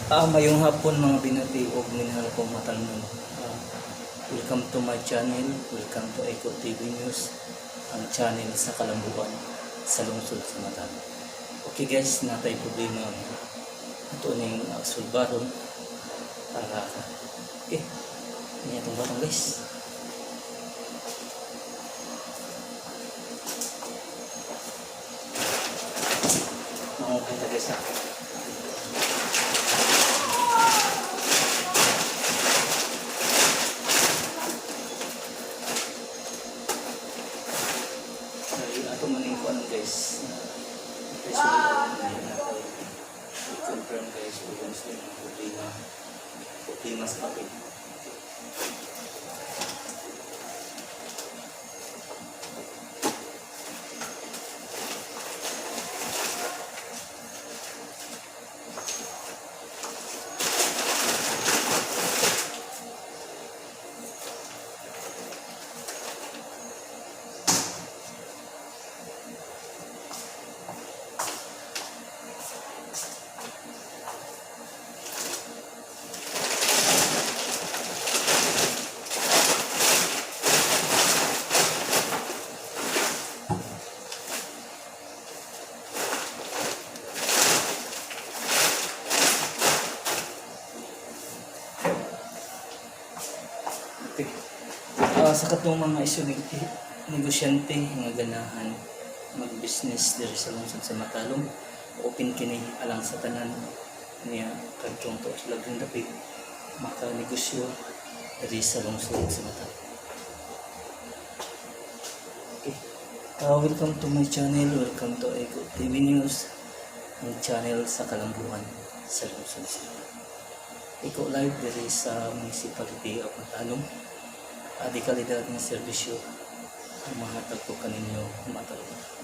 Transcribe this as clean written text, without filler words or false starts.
Mayong hapon, mga binati og minahal kong matalnon. Welcome to my channel. Welcome to Eco TV News, ang channel sa kalambuan sa lungsod sa Matalom. Okay guys, natay problema ato ning sulbaron para okay. Niya itong batong, guys. Mga ta, guys, ha. Ay, ato man yung kuan, guys. Resolve natay. I-confirm, guys, kung ano sa mga problema. Problema sa kape. Okay. Sa katong mga isu negosyante nga ganahan mag-business diri sa lungsod sa Matalom, open kini alang sa tanan niya kadtong tuos laging dapit makanegosyo diri sa lungsod sa Matalom. Okay. Welcome to my channel. Welcome to Eco TV News, ang channel sa kalambuan sa lungsod sa Matalom. Eco Live diri sa Municipality of Matalom. Adi kalidad ng serbisyo ang mahatag ko kaninyo, Matalom.